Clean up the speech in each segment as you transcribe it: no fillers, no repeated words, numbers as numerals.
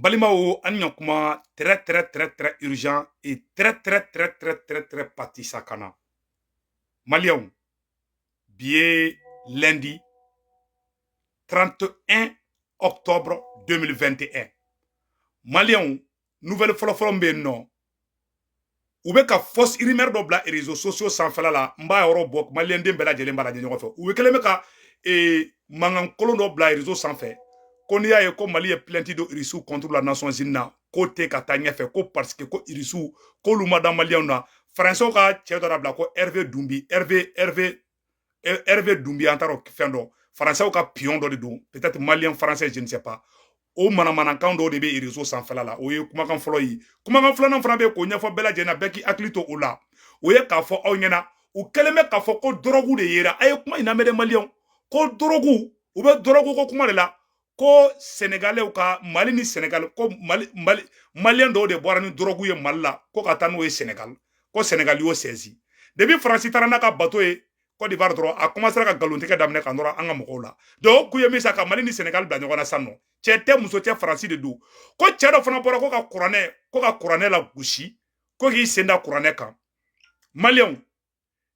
Balimaw, an ɲakuma, très très très très urgent et très très très très très très patisakana. Maliyɛnw, bi ye lundi 31 octobre 2021. Maliyɛnw, nouvelle fɔlɔfɔlɔ min bɛ yen nɔ, u bɛ ka fausse rumeur dɔ bila réseaux sociaux sanfɛla la. N b'a yɔrɔ bɔ, maliyɛnden bɛɛ lajɛlen b'a lajɛ ɲɔgɔn fɛ. U kɛlen bɛ ka mankan kolon dɔ bila réseau sanfɛ ko n'i y'a ye ko Mali ye plainte don Irisiw contre la Nations Unies na, k'o tɛ ka taa ɲɛfɛ, ko parce que ko Irisiw k'olu ma da maliyɛnw na. Faransɛw ka cɛ dɔ bila ko Hervé Dumbi, Hervé, Hervé, Hervé Dumbi, an t'a dɔn fɛn dɔ, faransɛw ka pion dɔ de don, peut-être malien français, je ne sais pas. O manamanakan dɔw de bɛ réseau sanfɛla la. O ye kumakan fɔlɔ ye. Kumakan filanan fana bɛ yen k'o ɲɛfɔ bɛɛ lajɛlen na, bɛɛ k'i hakili to o la. O ye k'a fɔ aw ɲɛna, u kɛlen bɛ k'a fɔ ko dɔrɔgu de yera. A ye kuma in lamɛn dɛ, maliyɛnw. Ko dɔrɔgu, u bɛ dɔrɔgu ko kuma de la, ko Sénégalais ka Mali ni Sénégal, ko Mali, Mali, maliyɛn dɔw de bɔra ni dɔrɔgu ye Mali la, ko ka taa n'o ye Sénégal, ko Sénégal y'o saisi. Depuis Faransi taara n'a ka bateau ye Côte d'Ivoire dɔrɔn, a commencé ka nkalontigɛ daminɛ ka nɔrɔ an ka mɔgɔw la. Donc o kun ye min sa ka Mali ni Sénégal bila ɲɔgɔn na sisan nɔ. Cɛ tɛ, muso tɛ, Faransi de don. Ko cɛ dɔ fana bɔra ko ka kuranɛ la gosi, ko k'i sen da kuranɛ kan. Maliyɛnw,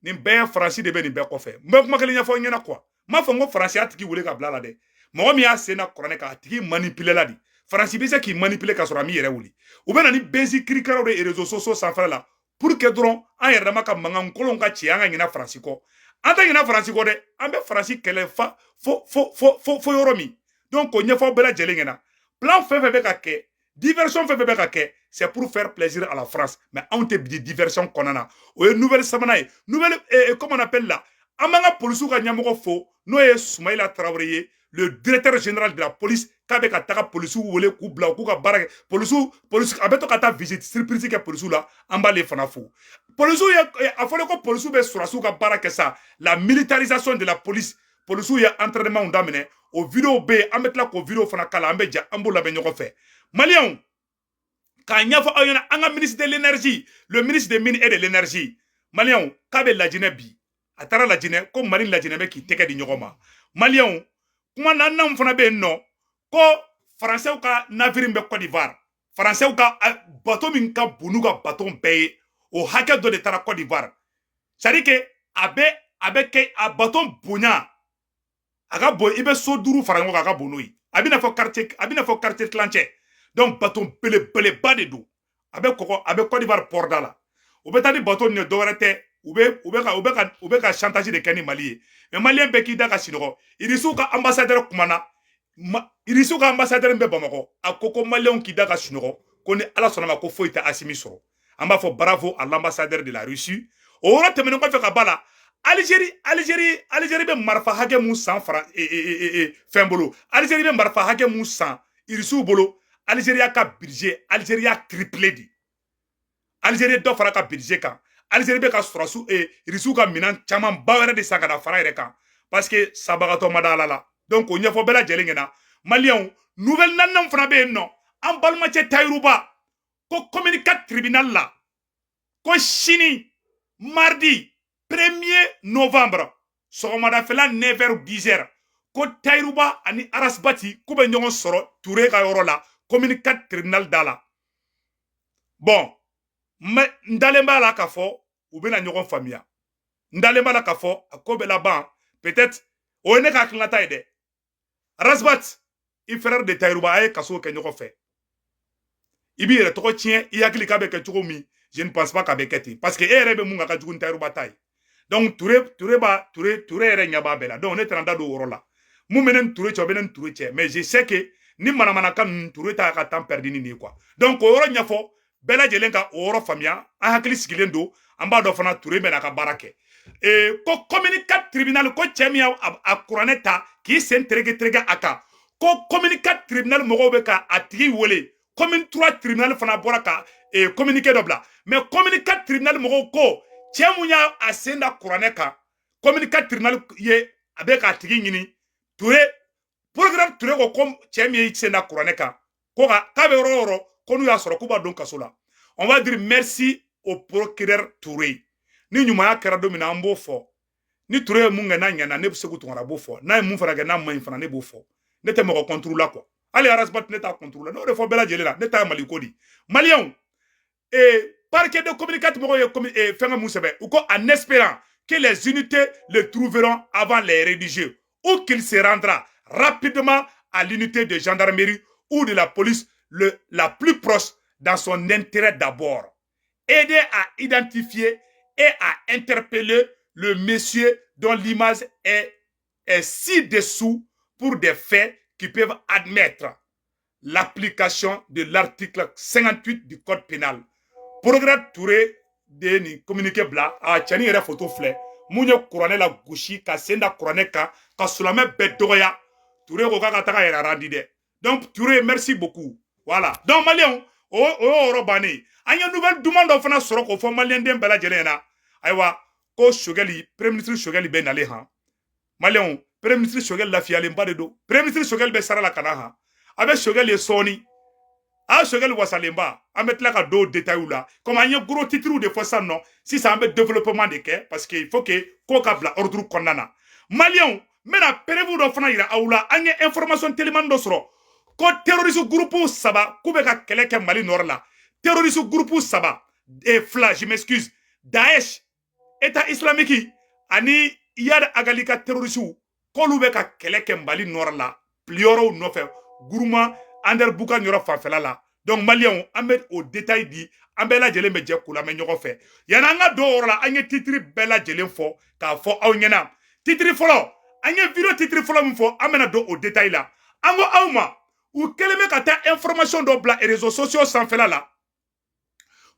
nin bɛɛ ye Faransi de bɛ nin bɛɛ kɔfɛ. N bɛ kuma kelen ɲɛfɔ ɲɛna quoi. N m'a fɔ n ko Faransi y'a tigi wele ka bila la dɛ. Mɔgɔ min y'a sen da kuranɛ kan, a tigi manipuler la de. Faransi bɛ se k'i manipuler ka sɔrɔ a m'i yɛrɛ wuli. U bɛ na ni buzz kirikaraw de réseaux sociaux sanfɛla la pour que dɔrɔn an yɛrɛ dama ka mankan kolon ka ci, an ka ɲinɛ Faransi kɔ. An tɛ ɲinɛ Faransi kɔ dɛ, an bɛ Faransi kɛlɛ fa fo fo fo fo fo yɔrɔ min. Donc k'o ɲɛfɔ bɛɛ lajɛlen ɲɛna, plan fɛn fɛn bɛ ka kɛ, diversion fɛn fɛn bɛ ka kɛ, c'est pour faire plaisir à la France, mais anw tɛ bi diversion kɔnɔna na. O ye nouvelle sabanan ye. Nouvelle comment on appelle la, an b'an ka polisiw ka ɲɛmɔgɔ fo, n'o ye Sumayila Tarawele ye, le directeur général de la police, k'a bɛ ka taga polisiw wele k'u bila u k'u ka baara kɛ. Polisiw, polisi a bɛ to ka taa visite surprise kɛ polisiw la. An b'ale fana fo. Polisiw ye, a fɔra ko polisiw bɛ sɔrɔdasiw ka baara kɛ sa, la militarisation de la police. Polisiw ye entraînement daminɛ, o vidéo bɛ yen, an bɛ tila k'o vidéo fana kala, an bɛ ja, an b'o labɛn ɲɔgɔn fɛ. Maliyɛnw, k'a ɲɛfɔ aw ɲɛna, an ka ministre de l'énergie, le ministre des mines et de l'énergie, maliyɛnw, k'a bɛ Lajinɛ bi. A taara Lajinɛ, ko Mali Lajinɛ bɛ k'i tɛgɛ di ɲɔgɔn ma. Maliyɛnw, kuma naaninan fana bɛ yen nɔ, ko faransɛw ka navire bɛ Côte d'Ivoire, faransɛw ka bateau min ka bon n'u ka bateau bɛɛ ye, o hakɛ dɔ de taara Côte d'Ivoire. C'est à dire que a bɛ kɛ a bateau bonya, a ka bon, i bɛ so duuru fara ɲɔgɔn kan, a ka bon n'o ye. A bɛna fɔ quartier tilancɛ. Donc bateau belebeleba de don. A bɛ kɔgɔ, a bɛ Côte d'Ivoire port da la. U bɛ taa ni bateau nin ye, dɔwɛrɛ tɛ, u bɛ ka chantage de kɛ ni Mali ye. Mais maliyɛn bɛɛ k'i da ka sinɔgɔ. Irisiw ka ambassadeur kumana, Irisiw ka ambassadeur bɛ Bamakɔ, a ko ko maliyɛnw k'i da ka sunɔgɔ, ko ni Ala sɔnna ma, ko foyi tɛ Asimi sɔrɔ. An b'a fɔ bravo à l'ambassadeur de la Russie. O yɔrɔ tɛmɛnen kɔfɛ ka ba la, Algérie, Algérie, Algérie bɛ marifa hakɛ mun san fara fɛn bolo, Algérie bɛ marifa hakɛ mun san Irisiw bolo, Algérie y'a ka budget, Algérie y'a triplé de. Algérie dɔ fara ka budget kan. Algérie bɛ ka sɔrɔsiw, Irisiw ka minɛn caman ba wɛrɛ de san ka na fara yɛrɛ kan, parce que sabagatɔ ma da Ala la. Donc o ɲɛfɔ bɛɛ lajɛlen ɲɛna. Maliyɛnw, nouvelle naaninan fana bɛ yen nɔ, an balimacɛ Tayiruba ko commune 4 tribunal la, ko sini mardi 1er novembre sɔgɔmadafɛla 9h 10h, ko Tayiruba ani Arasibati k'u bɛ ɲɔgɔn sɔrɔ Ture ka yɔrɔ la, commune 4 tribunal da la. Bon, n dalen b'a la k'a fɔ u bɛna ɲɔgɔn faamuya. N dalen b'a la k'a fɔ a ko bɛ laban peut-être. O ye ne ka hakilinata ye dɛ. Rasbat, i frère de Tayiruba, a ye kaso kɛ ɲɔgɔn fɛ. I b'i yɛrɛ tɔgɔ tiɲɛ, i hakili k'a bɛ kɛ cogo min, je ne pense pas k'a bɛ kɛ ten, parce que e yɛrɛ bɛ mun kan ka jugu ni Tayiruba ta ye. Donc Ture, Ture b'a, Ture, Ture yɛrɛ ɲɛ b'a bɛɛ la. Donc ne tɛna n da don o yɔrɔ la. Mun bɛ ne ni Ture cɛ, o bɛ ne ni Ture cɛ, mais je sais que ni manamanakan ninnu, Ture t'a ka temps perdu ni nin ye quoi. Donc o yɔrɔ ɲɛfɔ bɛɛ lajɛlen ka o yɔrɔ faamuya. An hakili sigilen don, an b'a dɔn fana Ture bɛna a ka baara kɛ. Ko commune 4 tribunal, ko cɛ min y'a a kuranɛ ta k'i sen tereke tereke a kan, ko commune 4 tribunal mɔgɔw bɛ ka a tigi wele. Commune 3 tribunal fana bɔra ka communiqué dɔ bila, mais commune 4 tribunal mɔgɔw ko cɛ mun y'a a sen da kuranɛ kan, commune 4 tribunal ye a bɛ k'a tigi ɲini. Ture, procureur Ture ko cɛ min ye sen da kuranɛ kan, ko ka k'a bɛ yɔrɔ o yɔrɔ, ko n'u y'a sɔrɔ k'u b'a don kaso la. On va dire merci au procureur Touré. Ni ɲumanya kɛra don min na, an b'o fɔ. Ni Ture ye mun kɛ n'a ɲɛna, ne bɛ Seku Tunkara b'o fɔ. N'a ye mun fana kɛ n'a man ɲi fana, ne b'o fɔ. Ne tɛ mɔgɔ contre la quoi. Hali Ras Bath, ne t'a contre la. N'o de fɔ bɛɛ lajɛlen la, ne t'a Mali ko di. Maliyɛnw, parquet de communicat mɔgɔw ye fɛnkɛ mun sɛbɛn? U ko en espérant que les unités le trouveront avant les religieux ou qu'il se rendra rapidement à l'unité de gendarmerie ou de la police la plus proche, dans son intérêt d'abord. Aider à identifier et à interpeller le monsieur dont l'image est ci-dessous pour des faits qui peuvent admettre l'application de l'article 58 du code pénal. Progrès Touré de nin communiqué bila. A cɛnin yɛrɛ photo filɛ. Mun ye kuranɛ la gosi ka sen da kuranɛ kan ka silamɛ bɛɛ dɔgɔya? Touré ko k'a ka taga yɛrɛ randi dɛ. Donc Touré, merci beaucoup. Voilà, donc maliyɛnw, o y'o yɔrɔ bannen. An ye nouvelle duman dɔ fana sɔrɔ k'o fɔ maliyɛnden bɛɛ lajɛlen ɲɛna. Ayiwa, ko Choguel, premier ministre Choguel bɛ nalen han. Maliyɛnw, premier ministre Choguel lafiyalenba de don. Premier ministre Choguel bɛ sara la ka na han. A bɛ Choguel ye sɔɔni. A Choguel wasalenba. An bɛ tila ka don détail la. Comme an ye gros titres de fɔ sisan nɔ, sisan an bɛ développement de kɛ, parce que il faut que ko ka bila ordre kɔnɔna na. Maliyɛnw, n bɛna preuve dɔ fana yira aw la. An ye information telimani dɔ sɔrɔ ko terroriste groupe saba k'u bɛ ka kɛlɛ kɛ Mali nord la. Terroriste groupe saba, fila, je m'excuse, Daesh, État islamique ani Iyad Ag Ghali ka terroriste, k'olu bɛ ka kɛlɛ kɛ Mali nord la, yɔrɔw nɔfɛ, Gourma, Anderbuka yɔrɔ fanfɛla la. Donc maliyɛnw, an bɛ o détail di, an bɛɛ lajɛlen bɛ jɛ k'u lamɛn ɲɔgɔn fɛ. Yanni an ka don o yɔrɔ la, an ye titre bɛɛ lajɛlen fɔ k'a fɔ aw ɲɛna. Titre fɔlɔ, an ye vidéo titre fɔlɔ min fɔ, an bɛna don o détail la. An ko aw ma, u kɛlen bɛ ka taa information dɔ bila réseaux sociaux sanfɛla la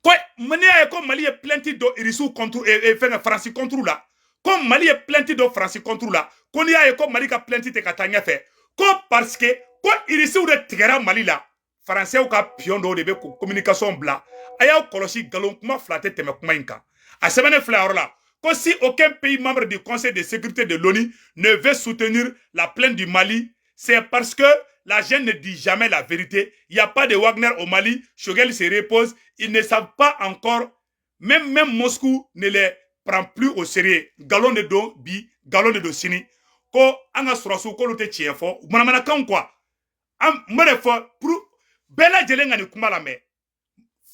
ko n'i y'a ye ko Mali ye plainte dɔ Irisiw contre, fɛnkɛ, Faransi contre la, ko Mali ye plainte dɔ Faransi contre la, ko n'i y'a ye ko Mali ka plainte tɛ ka taa ɲɛfɛ, ko parce que ko Irisiw de tigɛra Mali la. Faransɛw ka pion dɔw de bɛ ko communication bila. A y'aw kɔlɔsi, nkalon kuma fila tɛ tɛmɛ kuma in kan. A sɛbɛnnen filɛ yɔrɔ la ko si aucun pays membre du Conseil de sécurité de l'ONU ne veut soutenir la plainte du Mali, c'est parce que la junte ne dit jamais la vérité. Il n'y a pas de Wagner au Mali. Choguel se repose. Ils ne savent pas encore. Même Moscou ne les prend plus au sérieux. Nkalon de don bi, nkalon de don sini. Ko an ka sɔrɔsiw k'olu tɛ tiɲɛ fɔ, manamanakanw quoi. An n bɛ de fɔ pour bɛɛ lajɛlen ka nin kuma lamɛn.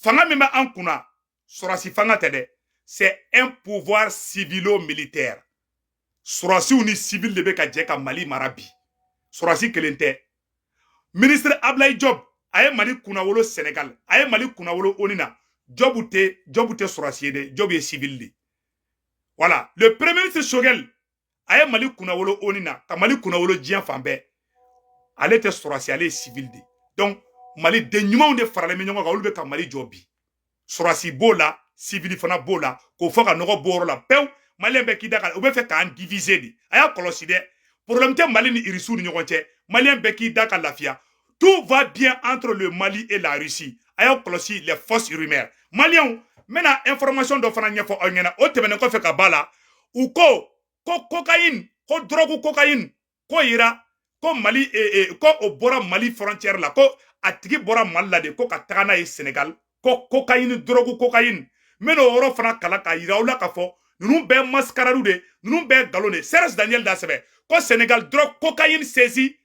Fanga min bɛ an kunna, sɔrɔsi fanga tɛ dɛ. C'est un pouvoir civilo-militaire. Sɔrɔsiw ni civil de bɛ ka jɛ ka Mali mara bi. Sɔrɔsi kelen tɛ. Ministre Ablaye Diop, a ye Mali kunnawolo Sénégal, a ye Mali kunnawolo ONU na. Diop tɛ sɔrɔsi ye dɛ, Diop ye civil de. Voilà, le premier ministre Choguel, a ye Mali kunnawolo ONU na, ka Mali kunnawolo diɲɛ fan bɛɛ. Ale tɛ sɔrɔsi, ale ye civil de. Donc Mali den ɲumanw de faralen bɛ ɲɔgɔn kan, olu bɛ ka Mali jɔ bi. Sɔrɔsi b'o la, civil fana b'o la. K'o fɔ ka nɔgɔ bɔ yɔrɔ la pewu. Maliyɛn bɛɛ k'i da kan, u bɛ fɛ k'an diviser de. A y'a kɔlɔsi dɛ, problème tɛ Mali ni Irisiw ni ɲɔgɔn cɛ. Maliyɛn bɛɛ k'i da ka lafiya. Tout va bien entre le Mali et la Russie. A y'aw kɔlɔsi les fausses rumeurs. Maliyɛnw, n bɛna information dɔ fana ɲɛfɔ aw ɲɛna. O tɛmɛnen kɔfɛ ka ba la, u ko ko cocaïne, ko drogue cocaïne, ko yira ko Mali ko o bɔra Mali frontière la, ko a tigi bɔra Mali la de ko ka taga n'a ye Sénégal, ko cocaïne, drogue cocaïne. N bɛna o yɔrɔ fana kalan k'a yira aw la k'a fɔ ninnu bɛɛ mascarade de, ninnu bɛɛ nkalon de. Serge Daniel da sɛbɛn ko Sénégal drogue cocaïne saisie,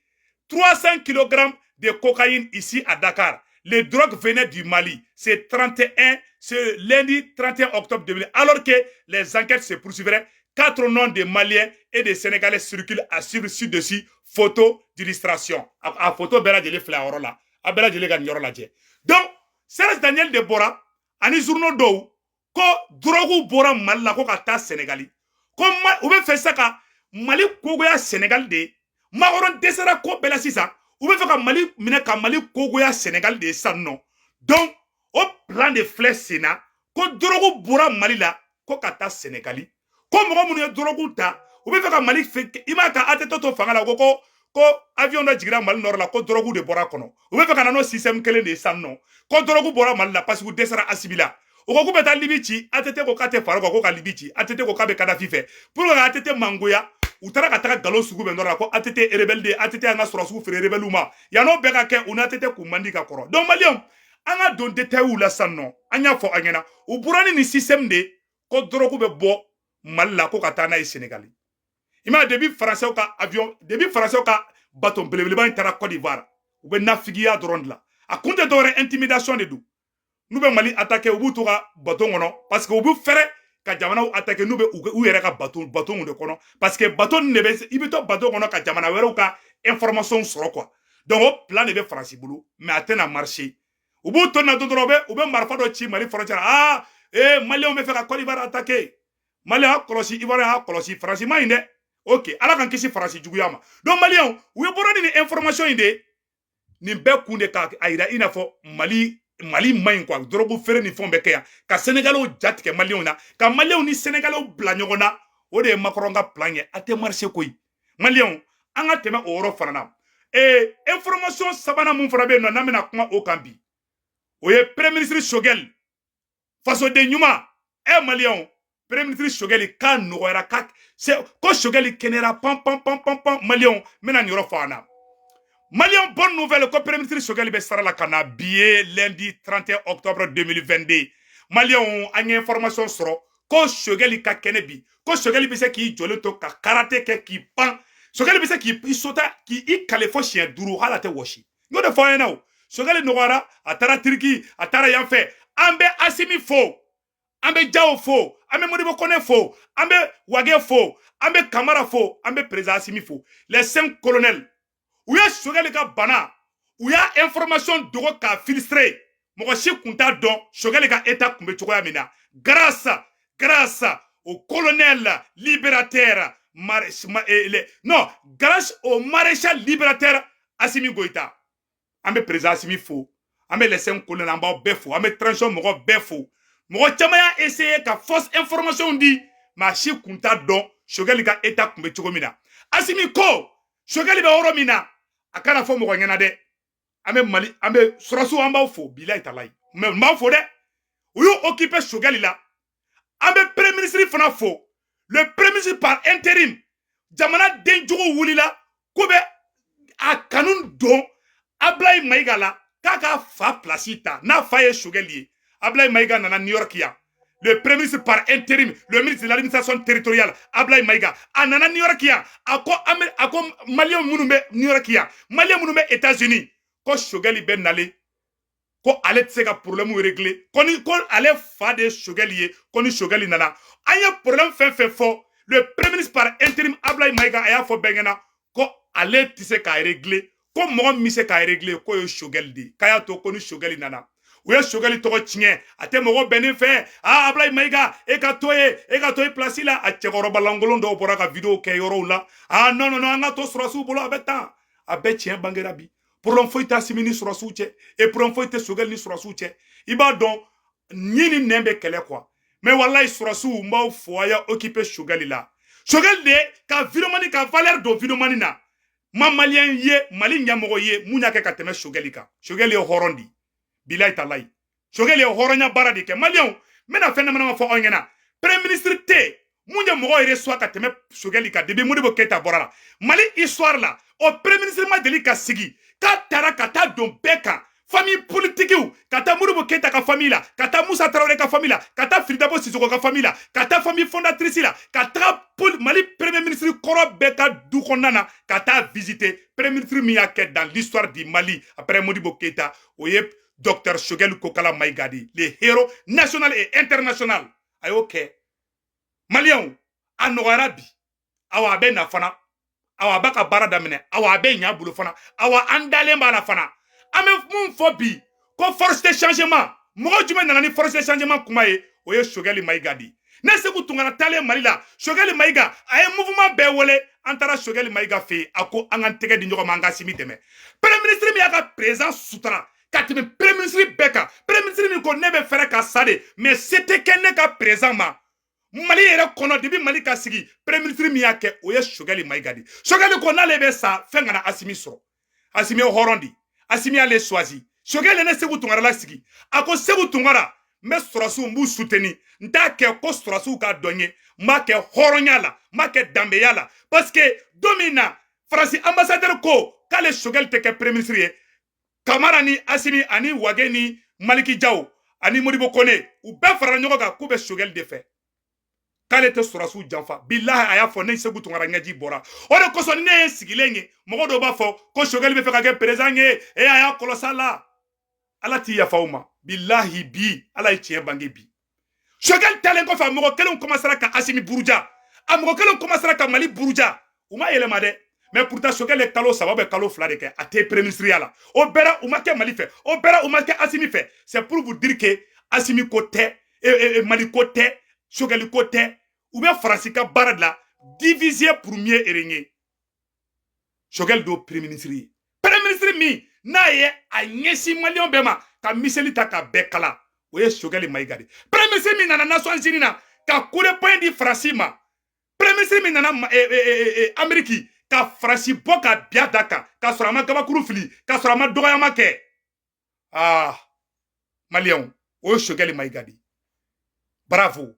300 kg de cocaïne ici à Dakar. Les drogues venaient du Mali. C'est 31, c'est lundi 31 octobre 2000. Alors que les enquêtes se poursuivraient, quatre noms de Maliens et de Sénégalais circulent à suivre ci-dessus, photo d'illustration. A photo bɛɛ lajɛlen filɛ a yɔrɔ la. A bɛɛ lajɛlen ka nin yɔrɔ lajɛ. Donc, Serge Daniel de bɔra ani journaux dɔw ko drogue bɔra Mali la ko ka taa Sénégali. Ko u bɛ fɛ sisan ka Mali kogoya Sénégal de. Macron dɛsɛra ko bɛɛ la sisan. U bɛ fɛ ka Mali minɛ ka Mali kogoya Sénégal de sisan nɔ. Donc, o plan de filɛ sen na ko drogue bɔra Mali la ko ka taa Sénégali. Ko mɔgɔ minnu ye drogue ta, u bɛ fɛ ka Mali fɛ, i m'a ka ATT to fanga la, ko avion dɔ jiginna Mali nord la, ko drogue de bɔra kɔnɔ. U bɛ fɛ ka na n'o système kelen de ye sisan nɔ, ko drogue bɔra Mali la parce que u dɛsɛra Assimi la. U ko k'u bɛ taa Libi ci, ATT ko k'a tɛ fara kan ko ka Libi ci, ATT ko k'a bɛ Kadafi fɛ. Pour que ka ATT mangoya, u taara ka taga nkalon sugu bɛɛ nɔrɔ la ko ATT ye rebelle de ye, ATT y'an ka sɔrɔsiw feere rebelle ma. Yann'o bɛɛ ka kɛ, u n'ATT k'u man di ka kɔrɔ. Donc maliyɛnw, an ka don détail la sisan nɔ. An y'a fɔ an ɲɛna, u bɔra ni nin système de ko drogue bɛ bɔ Mali la ko ka taa n'a ye Sénégal. I m'a ye, depuis français ka avion, depuis français ka bateau belebeleba in taara Côte d'Ivoire, U bɛ nafigiya dɔrɔn de la. A kun tɛ dɔwɛrɛ, intimidation de don. N'u bɛ Mali attaquer, u b'u to ka bateau kɔnɔ, parce que u bɛ fɛrɛ ka jamanaw attaquer n'u bɛ u yɛrɛ ka bateau de kɔnɔ, parce que bateau nin de bɛ, i bɛ to bateau kɔnɔ ka jamana wɛrɛw ka information sɔrɔ quoi. Donc o plan de bɛ Faransi bolo, mais a tɛna marcher. U b'u to na dɔrɔn, u bɛ marifa dɔ ci Mali frontière. Ah, eh, Maliyɛnw bɛ fɛ ka Côte d'Ivoire attaquer. Maliyɛn y'a kɔlɔsi, Ivoirien y'a kɔlɔsi, Faransi ma ɲi dɛ. Ok, Ala k'an kisi Faransi juguya ma. Donc Maliyɛnw, u ye bɔra ni nin information in de, nin bɛɛ kun de ka a yira i n'a fɔ Mali man ɲi quoi. Dɔrɔgu feere ni fɛnw bɛ kɛ yan ka Sénégalais ja tigɛ Maliyɛnw na, ka Maliyɛnw ni Sénégalais bila ɲɔgɔn na. O de ye Macron ka plan ye. A tɛ marcher koyi. Maliyɛnw, an ka tɛmɛ o yɔrɔ fana na. Information sabanan mun fana bɛ yen nɔ, n'an bɛna kuma o kan bi, o ye premier ministre Choguel, fasoden ɲuman. Maliyɛnw, premier ministre Choguel k'a nɔgɔyara, ka ko Choguel kɛnɛyara pan pan pan pan pan. Maliyɛnw, n bɛna nin yɔrɔ fɔ an na. Maliyɛn, bonne nouvelle, ko premier ministre Choguel bɛ sara la ka na bi ye lundi 31 octobre 2022. Maliyɛnw, an ye information sɔrɔ ko Choguel ka kɛnɛ bi, ko Choguel bɛ se k'i jɔlen to ka karaté kɛ k'i pan. Choguel bɛ se k'i sota k'i kale fo siɲɛ 5, hali a tɛ wɔsi. N y'o de fɔ aw ɲɛna. O Choguel nɔgɔyara, a taara Turki, a taara yan fɛ. An bɛ Assimi fo, an bɛ Diaw fo, an bɛ Modibo Kone fo, an bɛ Wage fo, an bɛ Kamara fo, an bɛ président Assimi fo. Les cinq colonels, u ye Choguel ka bana, u y'a information dogo k'a filtrer, mɔgɔ si kun t'a dɔn Choguel ka état kun bɛ cogoya min na. Grâce au colonel libérateur Mar eh, le, non, grâce au maréchal libérateur Assimi Goïta. An bɛ président Assimi fo, an bɛ les cinq colonels, an b'aw bɛɛ fo, an bɛ transition mɔgɔ bɛɛ fo. Mɔgɔ caman y'a essayé ka fausse information di, maa si kun t'a dɔn Choguel ka état kun bɛ cogo min na. Assimi ko Choguel bɛ yɔrɔ min na, a kana fɔ mɔgɔ ɲɛna dɛ. An bɛ Mali, an bɛ sɔrɔsiw, an b'aw fo, bilayi talayi, mais n b'aw fo dɛ, u y'u occupé Choguel la. An bɛ premier ministre fana fo, le premier ministre par intérim. Jamana denjugu wulila ko bɛ a kanu don Ablaye Mayiga la k'a ka fa place ta, n'a fa ye Choguel ye. Ablaye Mayiga nana New York yan. Le premier ministre par intérim, le ministre de l'administration territoriale, Ablaye Maïga, a nana New York yan. A ko, a ko Maliyɛn minnu bɛ New York yan, Maliyɛn minnu bɛ États-Unis, ko Choguel bɛ nalen, ko ale tɛ se ka problème régler, ko ni ko ale fa de ye Choguel ye, ko ni Choguel nana, an ye problème fɛn fɛn fɔ, le premier ministre par intérim Ablaye Maïga a y'a fɔ bɛɛ ɲɛna ko ale tɛ se k'a régler, ko mɔgɔ min bɛ se k'a régler, k'o ye Choguel de ye, k'a y'a to ko ni Choguel nana. U ye Choguel tɔgɔ tiɲɛ, a tɛ mɔgɔ bɛnnen fɛ. Aa, Ablaye Mayiga, e ka to ye, e ka to i place la. A cɛkɔrɔba lankolon dɔw bɔra ka vidéo kɛ yɔrɔw la. Aa, non non non, an ka to sɔrɔsiw bolo, a bɛ tan. A bɛɛ tiɲɛ bangera bi. Problème foyi tɛ Assimi ni sɔrɔsiw cɛ, et problème foyi tɛ Choguel ni sɔrɔsiw cɛ. I b'a dɔn, ɲi ni nɛn bɛ kɛlɛ quoi. Mais walayi, sɔrɔsiw, n b'aw fo, a y'a occupé Choguel la. Choguel de ka vidéoman ka valeur don vidéoman na. Ma Maliyɛn ye, Mali ɲɛmɔgɔ ye mun y'a kɛ ka tɛmɛ Choguel kan? Choguel ye hɔrɔn di, bilayi talayi. Choguel ye hɔrɔnya baara de kɛ. Maliyɛnw, n bɛna fɛn dama dama fɔ aw ɲɛna. Premier ministre tɛ mun ye mɔgɔw yɛrɛ suwa ka tɛmɛ Choguel kan depuis Modibo Keyita bɔra la. Mali histoire la, o premier ministre ma deli ka sigi k'a taara ka taa don bɛɛ kan, famille politique, ka taa Modibo Keyita ka famille la, ka taa Musa Tarawele ka famille la, ka taa Fily Dabo Sisoko ka famille la, ka taa famille fondatrice la, ka taga Mali premier ministre kɔrɔ bɛɛ ka du kɔnɔna na ka taa visiter. Premier ministre min y'a kɛ dans l'histoire du Mali après Modibo Keyita, o ye docteur Choguel Kokala Maïga de, le héros national et international. A y'o kɛ. Maliyɛnw, a nɔgɔyara bi. Awa, a bɛ na fana. Awa, a b'a ka baara daminɛ. Awa, a bɛ ɲa bolo fana. Awa, an dalen b'a la fana. An bɛ mun fɔ bi? Ko force de changement, mɔgɔ jumɛn nana ni force de changement kuma ye? O ye Choguel Maïga de ye. Ne Sékou Tounkara taalen Mali la, Choguel Maïga a ye mouvement bɛɛ wele, an taara Choguel Maïga fɛ yen. A ko an k'an tɛgɛ di ɲɔgɔn ma, an ka Assimi dɛmɛ. Premier ministre min y'a ka président sutura ka tɛmɛ premier ministre bɛɛ kan, premier ministre min ko ne bɛ fɛrɛ ka sa de, mais se tɛ kɛ ne ka président ma Mali yɛrɛ kɔnɔ depuis Mali ka sigi, premier ministre min y'a kɛ, o ye Choguel Maïga de. Choguel ko n'ale bɛ sa, fɛn kana Assimi sɔrɔ. Assimi ye hɔrɔn de, Assimi y'ale choisi. Choguel ne Sékou Tounkara la sigi, a ko Sékou Tounkara, n bɛ sɔrɔsiw, n b'u soutenir, n t'a kɛ ko sɔrɔsiw ka dɔn ye, n b'a kɛ hɔrɔnya la, n b'a kɛ danbeya la. Parce que don min na Faransi ambassadeur ko k'ale Choguel tɛ kɛ premier ministre ye, Kamara ni Assimi ani Wage ni Maliki Jaw ani Modibo Kone, u bɛɛ farala ɲɔgɔn kan k'u bɛ Choguel de fɛ. K'ale tɛ sɔrɔsiw janfa. Bilahi, a y'a fɔ ne Segu Tunkara ɲɛji bɔra. O de kosɔn ne ye sigilen ye, mɔgɔ dɔw b'a fɔ ko Choguel bɛ fɛ ka kɛ président ye. E, a y'a kɔlɔsi a la, Ala t'i yafa o ma. Bilahi, bi Ala ye tiɲɛ bange. Bi Choguel talen kɔfɛ, a mɔgɔ kelenw commencera ka Asimi buruja, a mɔgɔ kelenw commencera ka Mali buruja. U ma yɛlɛma dɛ, mais pourtant Choguel ye kalo 3 bɛ kalo 2 de kɛ, a tɛ premier ministre ya la. O bɛɛ u ma kɛ Mali fɛ, o bɛɛ u ma kɛ Asimi fɛ. C'est pour vous dire que Asimi ko tɛ, Mali ko tɛ, Choguel ko tɛ. U bɛ Faransi ka baara de la, diviser pour mieux régner. Choguel do premier ministre ye, premier ministre min n'a ye a ɲɛsin maliyɛnw bɛɛ ma ka miseli ta ka bɛɛ kala, o ye Choguel Maïga de. Premier ministre min nana Nations Unies na ka coup de poing di Faransi ma, premier ministre min nana Amérique ka Faransi bɔ ka biya da kan, k'a sɔrɔ a ma gabakuru fili, k'a sɔrɔ a ma dɔgɔyama kɛ. Ah, maliyɛnw, o ye Choguel Maïga de. Bravo,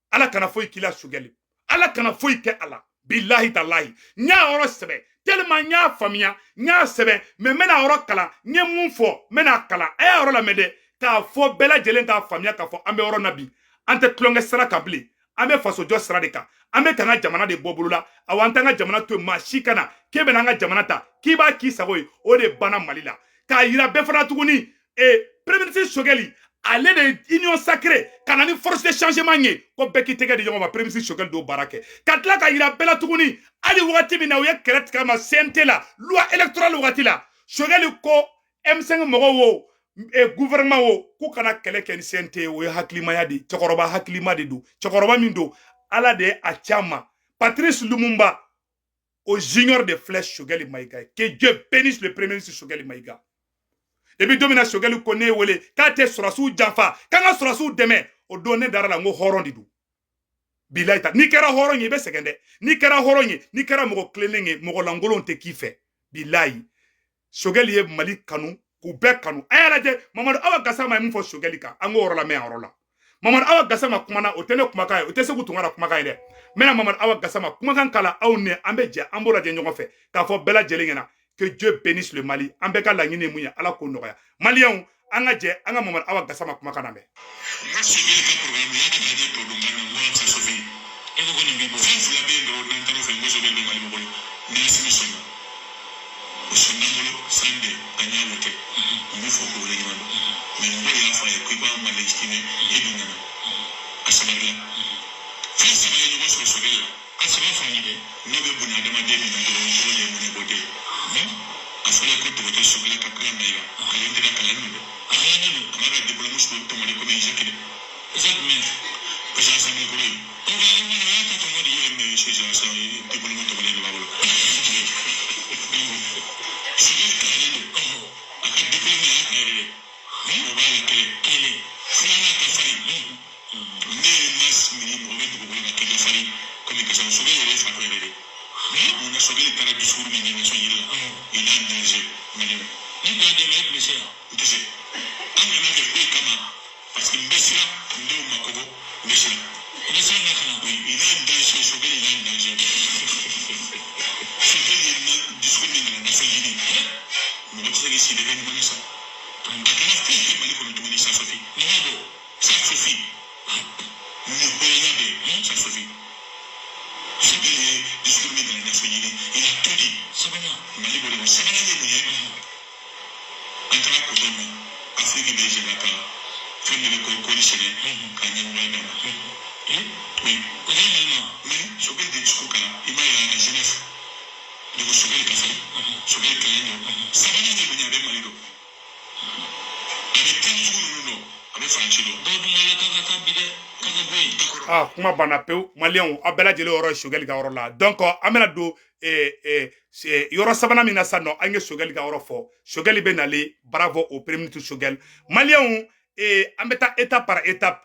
Ala kana foyi k'i la Choguel, Ala kana foyi kɛ a la. Bilahi talahi, n y'a yɔrɔ sɛbɛ tellement, n y'a faamuya, n y'a sɛbɛn, mais n bɛna yɔrɔ kalan. N ye mun fɔ, n bɛna kalan. A y'a yɔrɔ lamɛn dɛ, k'a fɔ bɛɛ lajɛlen k'a faamuya k'a fɔ an bɛ yɔrɔ na bi, an tɛ tulonkɛ sira kan bilen, an bɛ fasojɔ sira de kan. An bɛ k'an ka jamana de bɔ bolo la. Awa, an t'an ka jamana to yen, maa si kana k'e bɛna an ka jamana ta k'i b'a k'i sago ye. O de banna Mali la. K'a yira bɛɛ fana tuguni, premier ministre Choguel, ale de Union sacrée ka na ni force de changement ye, ko bɛɛ k'i tɛgɛ di ɲɔgɔn ma. Premier ministre Choguel d'o baara kɛ, ka tila ka yira bɛɛ la tuguni, hali wagati min na u ye kɛlɛ tigɛ ma CNT la, loi électorale wagati la, Choguel ko M5 mɔgɔw wo, gouvernement wo, k'u kana kɛlɛ kɛ ni CNT ye. O ye hakilimaya de ye, cɛkɔrɔba hakilima de don, cɛkɔrɔba min don, Ala de ye a ca ma. Patrice Lumumba au junior de filɛ Choguel Maïga. Que Dieu bénisse le premier ministre Choguel Maïga. Depuis don min na Choguel ko ne wele k'a tɛ sɔrɔsiw janfa, k'an ka sɔrɔsiw dɛmɛ, o don ne dara la, n ko hɔrɔn de don. Bilayi ta, n'i kɛra hɔrɔn ye, i bɛ sɛgɛn dɛ. N'i kɛra hɔrɔn ye, n'i kɛra mɔgɔ tilennen ye, mɔgɔ lankolon tɛ k'i fɛ. Bilayi, Choguel ye Mali kanu k'u bɛɛ kanu. A y'a lajɛ, Mamadu Awa Gasama ye mun fɔ Choguel kan, an k'o yɔrɔ lamɛn. A yɔrɔ la, Mamadu Awa Gasama kumana. O tɛ ne kumakan ye, o tɛ Segu Tunkara kumakan ye dɛ. N bɛna Mamadu Awa Gasama kumakan kala aw ni an bɛ jɛ, an b'o lajɛ ɲɔgɔn fɛ, k'a fɔ bɛɛ lajɛlen ɲɛna que Dieu bénisse le Mali. An bɛɛ ka laɲini ye mun ye, Ala k'o nɔgɔya. Maliyɛnw, an ka jɛ an ka Mamadu Awa Gasama kumakan lamɛn. N ka Choguel ka programme y'a ta k'a ɲɛ tɔ don kan na, n ko sa Sofi, e ko ko nin b'i bɔ. Fɛn fila bɛ yen dɔrɔn, n'an taara o fɛ, n ko Choguel bɛ Mali bɔ bolo. Ni Asimi sɔnna, o sɔnna n bolo san de an y'a voté, n b'u fɔ k'o waleɲuman dɔn. Mais mɔgɔw y'a fɔ a ye ko i b'an ma légitimer, e dun nana a sabali la. Fɛn saba ye ɲɔgɔn sɔrɔ Choguel la. A saba fɔ an ye dɛ. N'o bɛ bonya adamaden min na dɔrɔn, tɔgɔ de ye mɔnɛ bɔ den ye. A fɔra ko dɔgɔtɔrɔ Choguel ka kalan Mayiga kalan tɛ ka kalan don dɛ. A kalannen don. A b'a ka diplôme sɔrɔ tɔmɔden komi Jacques dɛ. Jacques jumɛn? Parce que assemblée kɔrɔ ye. O ka o y'a ta tɔmɔ de ye. Mais c'est ça, diplôme tɔmɔlen de b'a bolo. Donc Choguel kalannen don, a ka diplôme y'a ta yɛrɛ dɛ, o b'a la kelen. Kelen. Filanan, ka farin. Ne ye ma mini mɔgɔ bɛ dugukolo kan k'i ka farin komi ka sɔrɔ Choguel yɛrɛ ye fatɔ yɛrɛ de. Mun na Choguel taara discours min kɛ Nations Unies la, il est en danger, maliyɛnw. Ni kun y'a dɛmɛ, e tun bɛ se yan. N tɛ se. An kana kɛ foyi kama, parce que n bɛ siran n denw ma kɔgɔ, n bɛ siran. I bɛ siran ka kalan. Oui, il est en danger, Choguel, il est en danger. Choguel ye na discours min kalan Nations Unies, mɔgɔ tɛ se k'i sigi kɛ ɲuman ye sa. A kana foyi kɛ Mali kɔnɔ tuguni, ça suffit. Nin ka bɔ. Ça suffit. Nin hɔrɔnya bɛ yen, ça suffit. Choguel ye discours min kalan Nations Unies, il a tout dit. Sabanan. Mali b'o de kɔ. Sabanan ye mun ye? An taara Cotonou, Afiriki bɛ jɛ ka fɛn dɔ bɛ ko kɔɔri sɛnɛ ka ɲɛmɔgɔya d'a ma. Oui. O kɛra Mali ma. Mais Choguel de discours kalan, i m'a ye à Genève. Donc Choguel ka farin, Choguel kalan don. Sabanan ye mun ye? A bɛ Mali dɔn, a bɛ tɛn jugu ninnu dɔn, a bɛ Faransi dɔn. Dɔw dun b'a la k'a ka taa bi dɛ, k'a ka bɔ yen. Ah, kuma banna pewu. Maliyɛnw, aw bɛɛ lajɛlen yɔrɔ ye Choguel ka yɔrɔ la. Donc an bɛna don yɔrɔ sabanan min na sisan nɔ, an ye Choguel ka yɔrɔ fɔ. Choguel bɛ nalen. Bravo au premier ministre Choguel. Maliyɛnw, an bɛ taa étape par étape.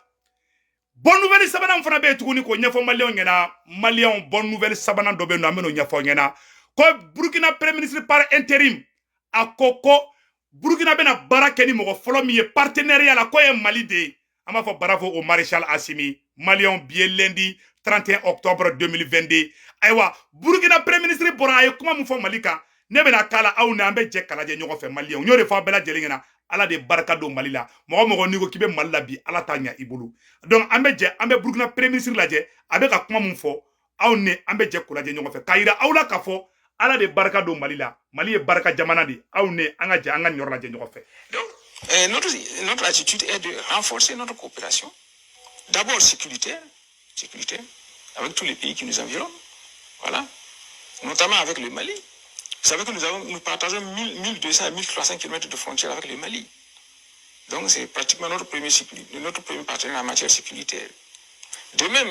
Bonne nouvelle sabanan fana bɛ yen tuguni k'o ɲɛfɔ maliyɛnw ɲɛna. Maliyɛnw, bonne nouvelle sabanan dɔ bɛ yen nɔ, an bɛ n'o ɲɛfɔ aw ɲɛna, ko Burukina premier ministre par intérim, a ko ko Burukina bɛna baara kɛ ni mɔgɔ fɔlɔ min ye partenariat la, k'o ye Mali de ye. An b'a fɔ bravo au maréchal Assimi. Maliyɛnw, bi ye lundi 31 octobre 2022. Ayiwa, Burukina premier ministre bɔra, a ye kuma min fɔ Mali kan, ne bɛna k'a la, aw ni an bɛ jɛ k'a lajɛ ɲɔgɔn fɛ. Maliyɛnw, n y'o de fɔ aw bɛɛ lajɛlen ɲɛna. Ala de barika don Mali la. Mɔgɔ mɔgɔ n'i ko k'i bɛ Mali la bi, Ala t'a ɲɛ i bolo. Donc an bɛ jɛ, an bɛ Burukina premier ministre lajɛ, a bɛ ka kuma mun fɔ, aw ni an bɛ jɛ k'o lajɛ ɲɔgɔn fɛ, k'a yira aw la k'a fɔ Ala de barika don Mali la. Mali ye barika jamana de. Aw ni an ka jɛ an ka nin yɔrɔ lajɛ ɲɔgɔn fɛ. Donc, notre attitude est de renforcer notre coopération. D'abord sécuritaire, sécuritaire, avec tous les pays qui nous environnent, voilà, notamment avec le Mali. Vous savez que nous partageons 1200 à 1300 km de frontières avec le Mali. Donc c'est pratiquement notre premier partenaire en matière sécuritaire. De même,